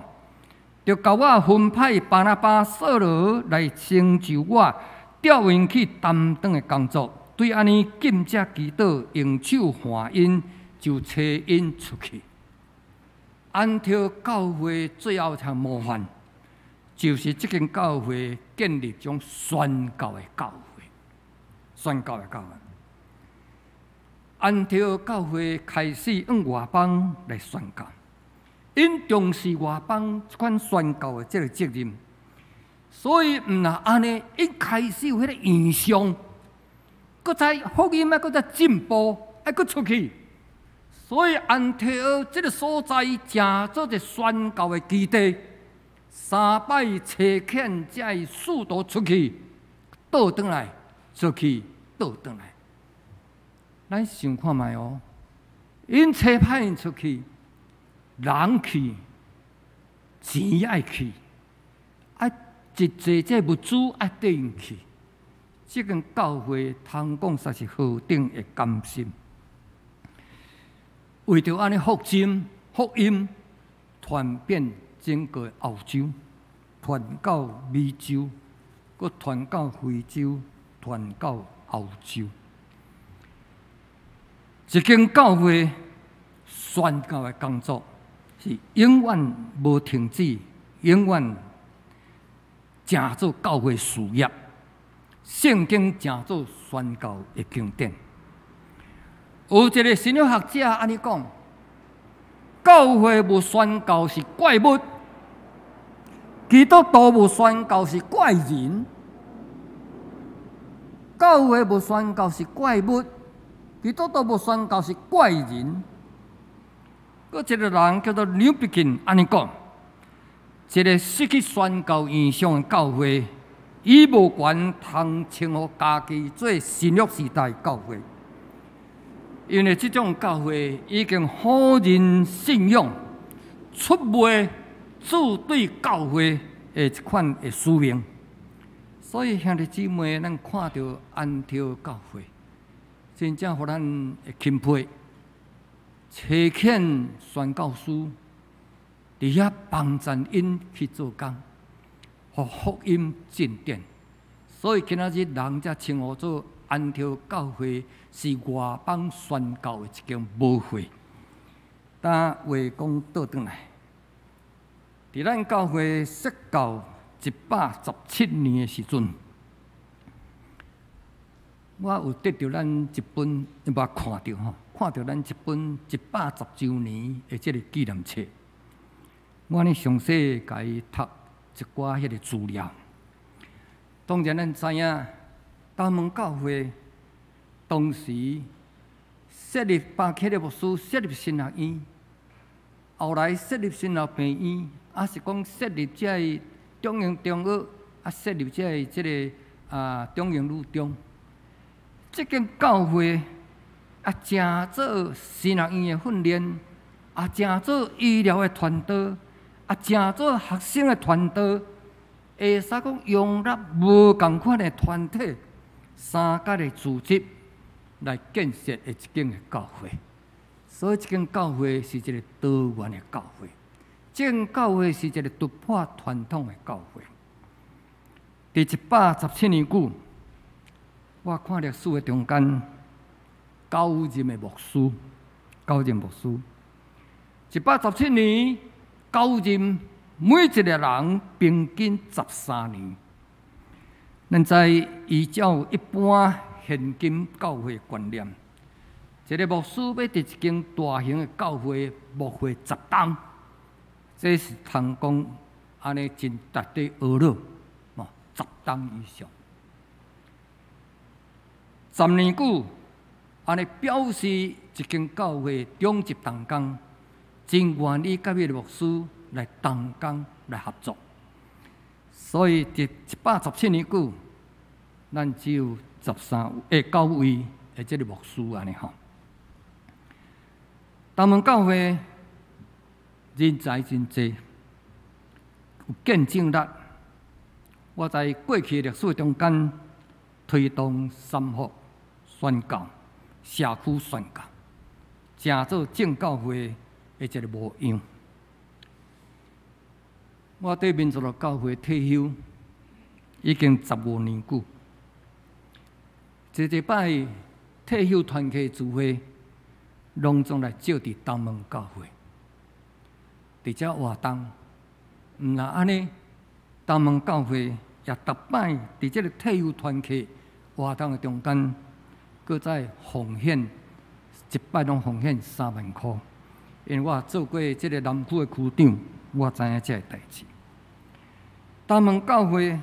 S3: 著共我分派巴拿巴、掃羅來成就我調𪜶去擔當的工作。對按呢禁食祈禱，用手按𪜶，就差𪜶出去。安提阿教會最後一項模範，就是這間教會建立種宣教的教會，宣教的教會。安提阿教會開始往外邦來宣教， 𪜶重視外邦這款宣教的這个責任，所以毋若按呢，𪜶開始有彼个異象，閣再福音愛閣再進步，愛閣出去。所以安提阿這个所在，成做一个宣教的基地。三擺差遣這个使徒出去，倒轉來，出去倒轉來。咱想看覓哦，𪜶差派𪜶出去，人去，錢愛去，啊，一濟這物資愛綴𪜶去。這間教會通講實是何等的甘心，為著按呢福音傳遍整個歐洲，傳到美洲，閣傳到非洲，傳到歐洲。一間教會宣教的工作是永遠無停止，永遠成做教會事業。聖經成做宣教的經典。有一个神學學者按呢講：教會無宣教是怪物，基督徒無宣教是怪人。教會無宣教是怪物，基督徒無宣教是怪人。閣一个人叫做 Newbigin 按呢講：一个失去宣教異象的教會，伊無權通稱呼家己做新約時代教會，因為這種教會已經否認信仰，出賣主對教會的這款的使命。所以兄弟姊妹，咱看著安提阿教會，真正予咱會欽佩，差遣宣教師佇遐幫贊𪜶去做工，予福音進展。所以今仔日人才稱呼做安提阿教會是外邦宣教的一間母會。但話講倒轉來，佇咱教會設教117年的時陣，我有得著咱一本，無看著吼，看著咱一本110週年的這个紀念冊。我呢詳細共伊讀一寡彼个資料。當然，咱知影，東門教會當時設立巴克禮牧師設立神學院，後來設立神學病院，抑是講設立這个中營中學，啊設立這个這个中營女中，這間教會啊，成做神學院的訓練，啊，成做醫療的傳道，啊，成做學生的傳道，會使講容納無仝款的團體，三角的組織來建設的一間的教會。所以，這間教會是一个多元的教會，這間教會是一个突破傳統的教會。佇117年久，我看歷史的中間，九任的牧師，九任牧師，117年九任，每一个人平均13年。咱知依照一般現今教會觀念，一个牧師欲佇一間大型的教會牧會10冬，這是通講按呢真值得呵咾，哦，10冬以上。10年久，按呢表示一間教會長執同工真願意佮彼个牧師來同工來合作。所以，佇117年久，咱只有13位、九位的這个牧師按呢吼。東門教會人才真濟，有見證力。我在過去歷史中間推動三福宣教、社區宣教，成做正教會的一个模樣。我佇民族樂教會退休已經15年久，一一擺退休團契聚會，攏總來召佇東門教會，佇遮活動。毋若按呢，東門教會也逐擺佇這个退休團契活動的中間，閣再奉獻一擺攏奉獻3萬箍，因為我做過這个南區的區長，我知影這个代誌。東門教會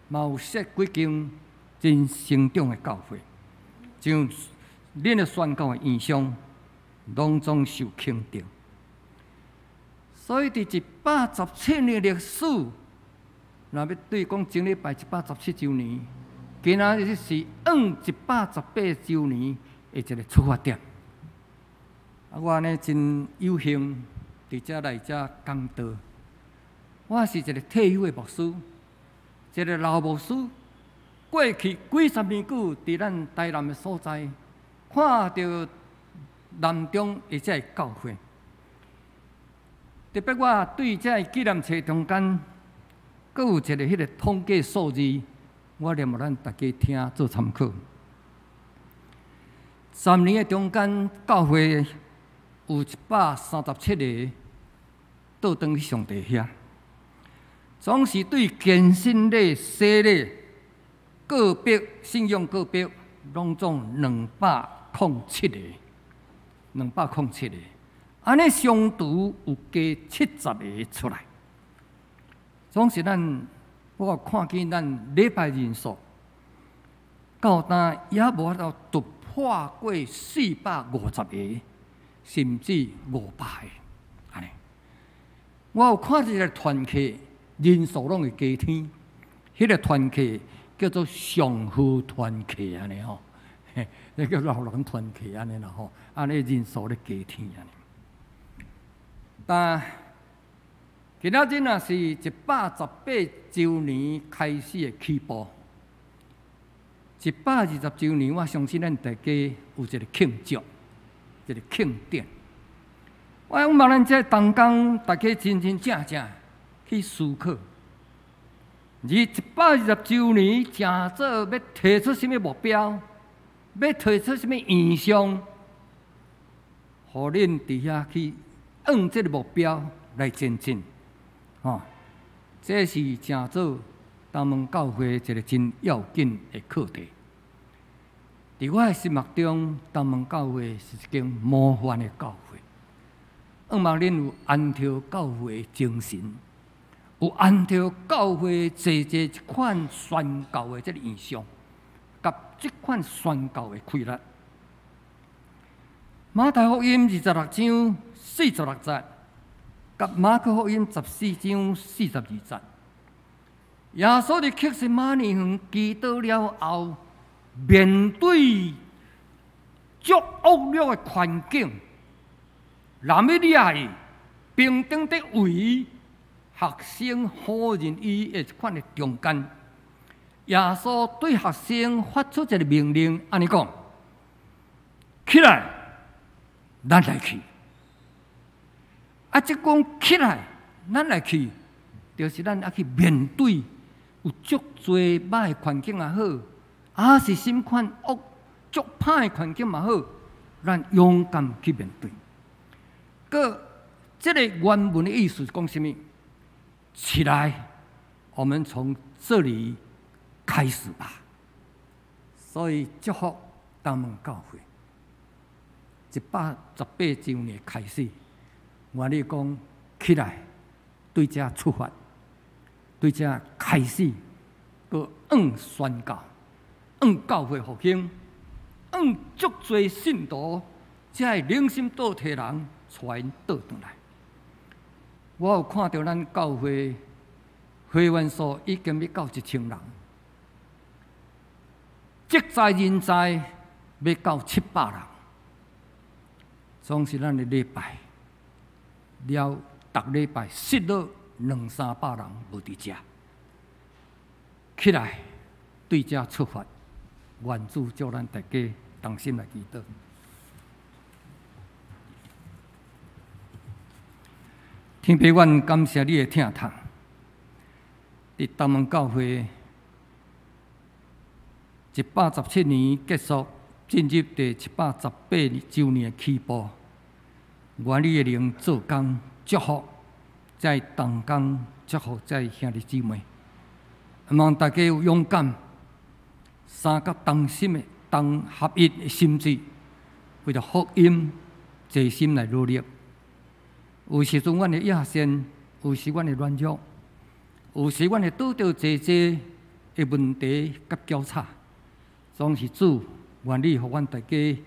S3: 嘛有設幾間真成長的教會，像恁的宣教的異象，攏總受肯定。所以佇117年歷史，若欲對講前禮拜117週年，今仔日是往118週年的一個出發點。啊，我呢真有幸佇遮來遮講道。我是一個退休的牧師，一個老牧師。過去幾十年久，佇咱台南的所在，看著南中的這个教會。特別我對這个紀念冊中間，閣有一个彼个統計數字，我念予咱大家聽做參考。10年的中間，教會有137個倒轉去上帝遐，總是對堅信禮、洗禮、告別、信仰告別，攏總207個，207個。按呢相除有加70個出來，總是咱我有看見咱禮拜人數，到今也無法度突破過450個，甚至500個。按呢，我有看一个團契人數攏會加添，彼个團契叫做上好團契按呢吼，彼叫老人團契按呢啦吼，按呢人數咧加添按呢。但今仔日若是118週年開始的起步，120週年，我相信咱大家有一个慶祝，一个慶典。我希望咱這同工，大家真真正正去思考，而120週年，誠做欲提出啥物目標，欲提出啥物異象，予恁佇遐去按這个目標來前進，吼，這是誠做東門教會一个真要緊的課題。佇我的心目中，東門教會是一間模範的教會。希望恁有安提阿教會的精神，有安提阿教會濟濟這款宣教的這个異象，佮這款宣教的氣力。馬太福音26章46節，佮馬可福音14章42節，耶穌佇客西馬尼園祈禱了後，面對足惡劣的環境，人欲掠伊，兵丁佇圍伊，學生否認伊的這款的中間，耶穌對學生發出一个命令，按呢講：起來！咱來去，啊！這講起來，咱來去，就是咱愛去面對有足濟歹的環境也好，抑是啥物款惡足歹的環境嘛好，咱勇敢去面對。閣，這个原文的意思是講啥物？起來，我們從這裡開始吧。所以祝福東門教會。118週年開始，願你講起來，對遮出發，對遮開始，閣往宣教，往教會復興，往足濟信徒，才會靈心倒退人，帶𪜶倒轉來。我有看著咱教會會員數已經欲到1000人，職在人才欲到700人。總是咱的禮拜了，逐禮拜失落兩三百人無佇遮，起來對遮出發，願主祝咱大家同心來祈禱。天父，阮感謝你的疼痛，佇東門教會117年結束，進入第118週年的起步。願你的靈做工，祝福這同工，祝福這兄弟姊妹。希望大家有勇敢，三甲同心的、同合一的心志，為著福音齊心來努力。有時陣阮會野心，有時阮會軟弱，有時阮會拄著濟濟的問題佮攪吵，總是主願你予阮大家，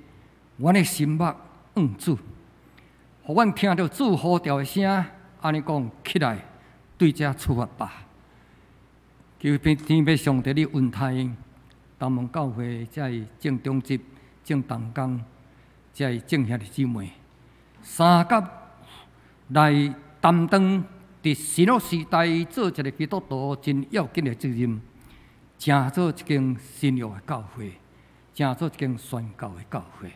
S3: 阮的心目向主，予阮聽著主呼召的聲，按呢講起來，對遮出發吧。求天父上帝你恩待東門教會遮的眾長執、眾同工、遮的眾兄弟姊妹，相佮來擔當佇新約時代做一个基督徒真要緊的責任，成做一間新約的教會，成做一間宣教的教會。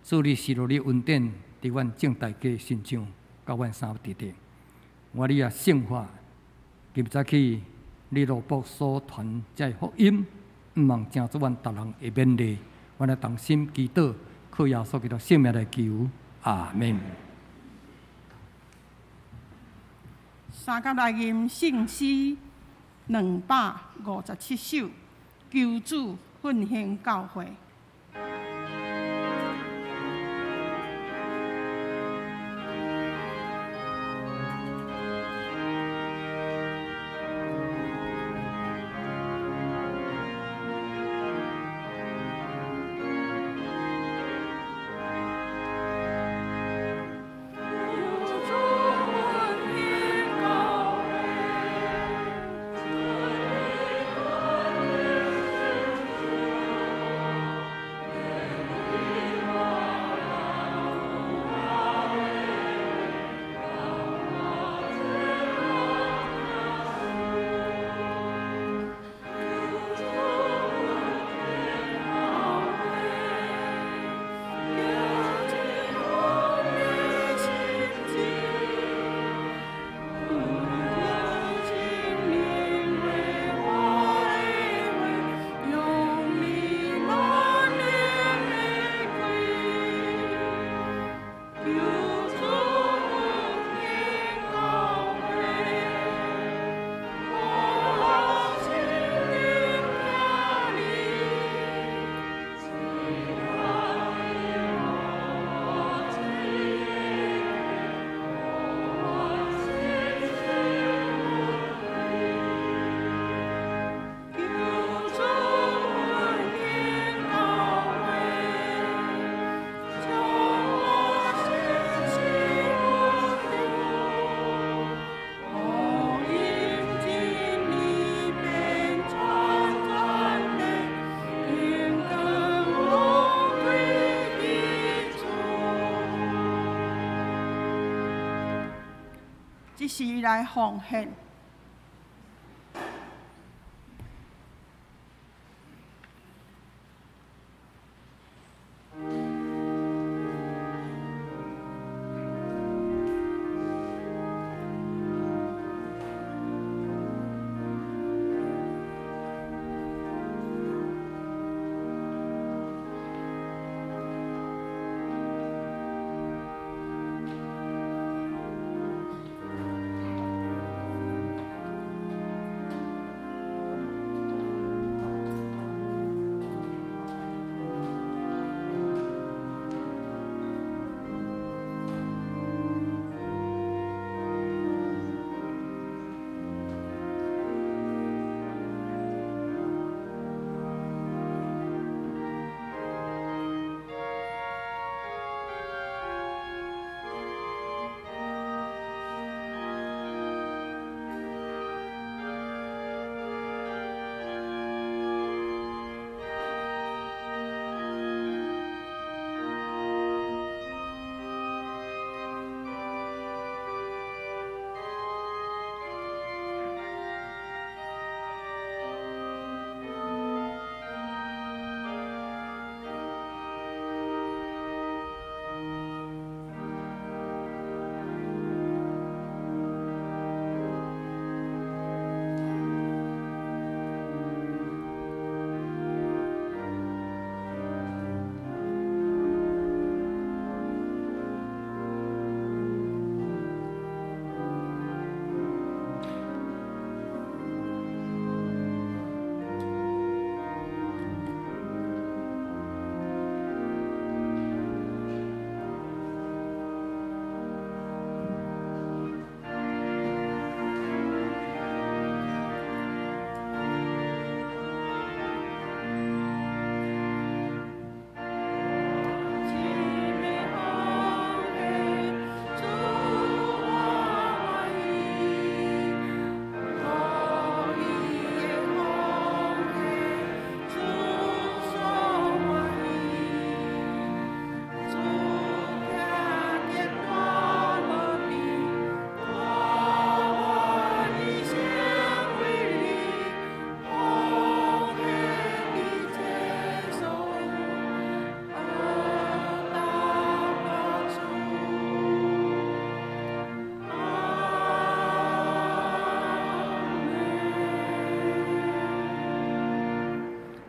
S3: 主你賜落你恩典佇阮眾大家身上，佮阮三弟弟，我你也聖化，今早起你羅伯所傳這福音，毋望成做阮逐人的勉勵，阮來同心祈禱，靠耶穌基督聖名來求，阿門。
S1: 相佮來吟聖詩257首，求主奮興教會。這時來奉獻。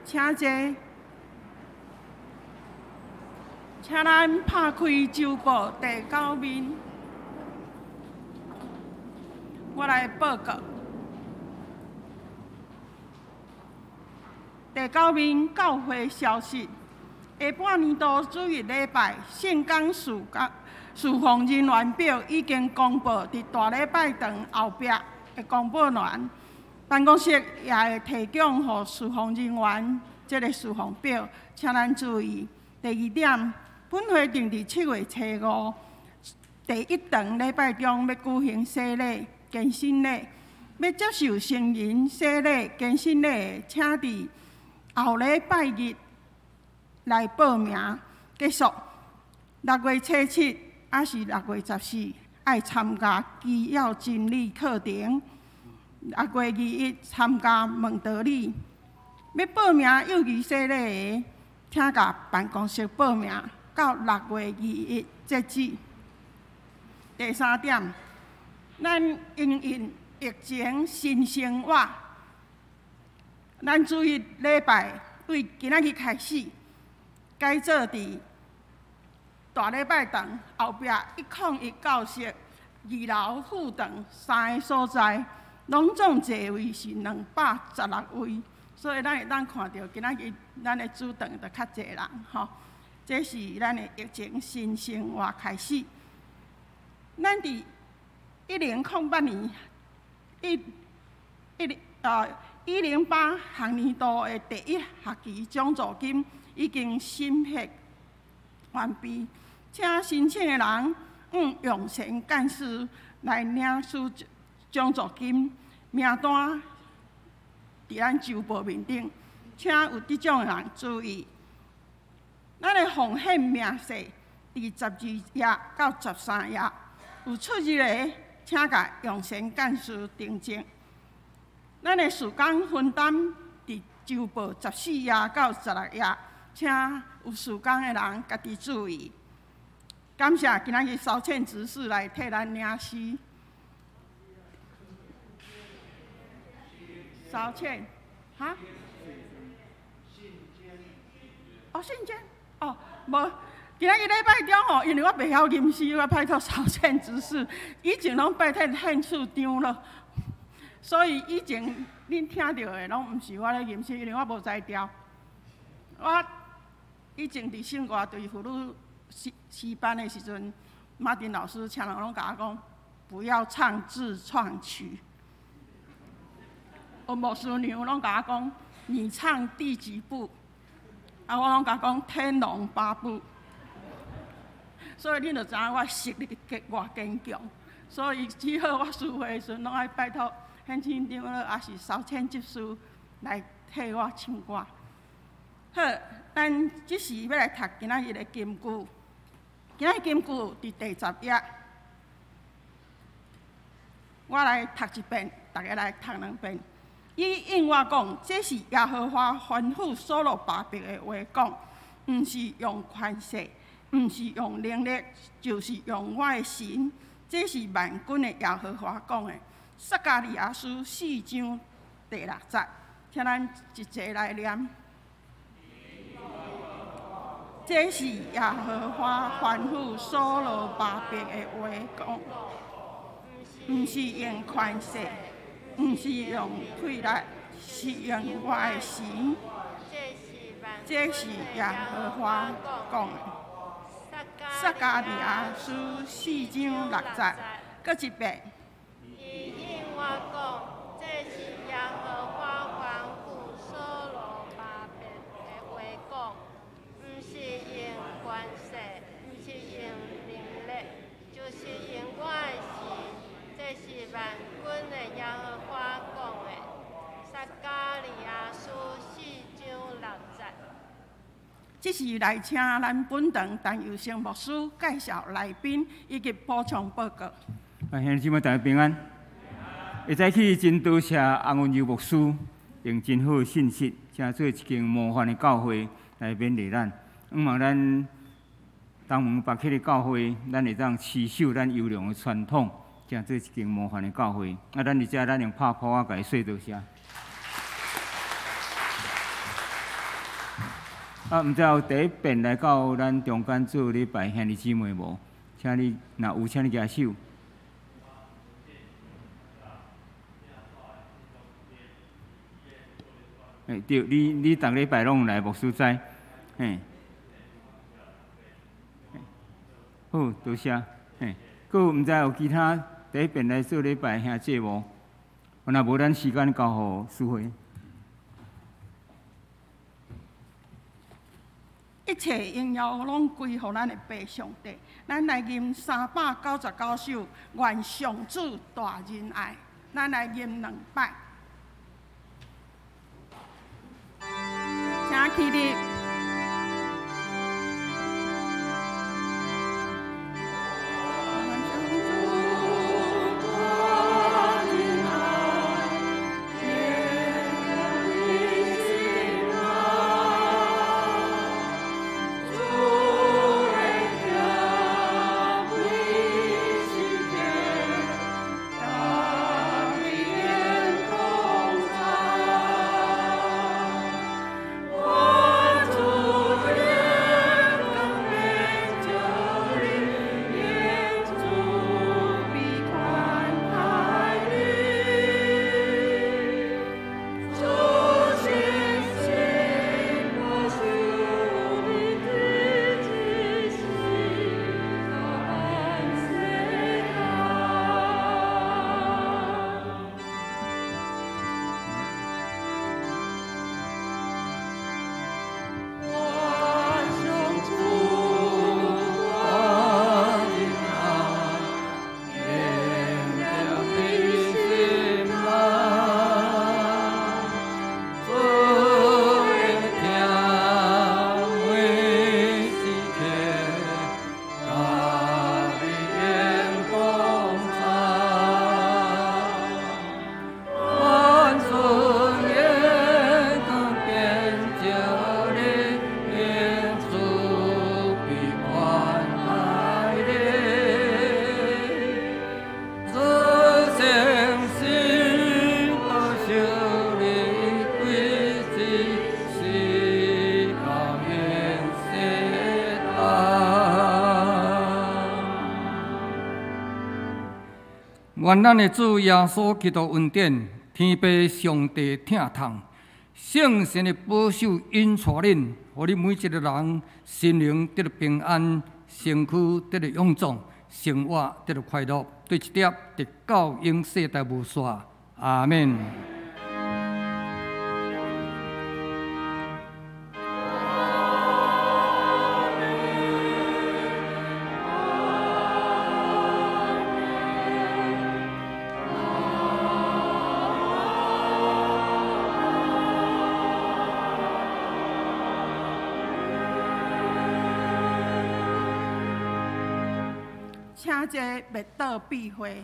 S1: 請坐。請咱拍開周報第九面，我來報告。第九面教會消息：下半年度主日禮拜聖工事事奉人員表已經公布佇大禮拜堂後壁的公布欄，辦公室也會提供予事奉人員這个事奉表，請咱注意。第二點，本會定佇7月初五第一堂禮拜中欲舉行洗禮、堅振禮，欲接受成人洗禮、堅振禮的，請佇後禮拜日來報名。結束。6月初七抑是6月14，愛參加基要真理課程。6月21參加問道理。欲報名幼兒洗禮的，請共辦公室報名，到6月21截止。第三點，咱因應疫情新生活，咱主日禮拜對今仔日開始，改做佇大禮拜堂後壁101教室二樓副堂三个所在，攏總座位是216位，所以咱會當看著今仔日咱的主堂就較濟人吼。這是咱的疫情新生活開始。咱佇1008年一一零108學年度的第一學期獎助金已經審核完畢，請申請的人向永賢幹事來領取獎助金名單，佇咱周報面頂，請有得獎的人注意。咱的奉獻明細佇12頁到13頁，有出入的，請共永賢幹事訂正。咱的事工分擔佇周報14頁到16頁，請有事工的人家己注意。感謝今仔日蕭倩執事來替咱領詩。蕭倩，哈？哦，信娟，哦，無，今仔日禮拜中吼，因為我袂曉吟詩，我拜託蕭倩執事，以前攏拜託獻處長咯，所以以前恁聽著的攏毋是我咧吟詩，因為我無才調。我以前佇聖歌隊婦女詩詩班的時陣，馬丁老師請人攏共我講，不要唱自創曲。我牧師娘攏共我講，你唱第幾部？啊，我攏共講天龍八部。所以恁就知影我實力極偌堅強，所以只好我聚會的時陣，攏愛拜託獻唱長老，抑是蕭倩執事來替我唱歌。好，咱這時欲來讀今仔日的金句。今仔日金句佇第10頁，我來讀一遍，逐家來讀兩遍。伊應我講，這是耶和華吩咐所羅巴伯的話講，毋是用權勢，毋是用能力，就是用我的神。這是萬軍的耶和華講的。撒迦利亞書4章第6節，請咱一齊來念。這是耶和華吩咐所羅巴伯的話講，毋是用權勢，毋是用氣力，是用我的神。這是耶和華講的。撒迦利亞書4章6節，閣一遍。
S2: 伊應我講，這是耶和華吩咐所羅巴伯的話講，毋是用權勢，毋是用能力，就是用我的神。這是萬軍的耶和華講的。撒迦利亞書4章6節。
S1: 這時來請咱本堂陳佑成牧師介紹來賓以及補充報告。
S4: 啊，兄弟姊妹大家平安。下早起真多謝洪文柔牧師用真好的信息，成做一間模範的教會來勉勵咱。向望咱東門北起的教會，咱會當持守咱優良的傳統，成做一間模範的教會。啊，咱佇遮咱用拍鼓仔，共伊說多謝。啊，毋知有第一遍來到咱中間做禮拜兄弟姊妹無？請你若有，請你舉手。欸，對，你逐禮拜攏來，牧師知，嘿。好，多謝。嘿，閣有毋知有其他第一遍來做禮拜兄姐無？若無，咱時間交予淑慧。
S1: 一切榮耀攏歸予咱的父上帝。咱來吟399首，願上主大仁愛。咱來吟兩擺，請起立。
S3: 願咱的主耶穌基督恩典，天父上帝疼痛，聖神的保守引帶恁，予恁每一个人心靈得到平安，身軀得到勇壯，生活得到快樂，對一點直到永世代無煞。阿們。
S1: 請坐默禱閉會。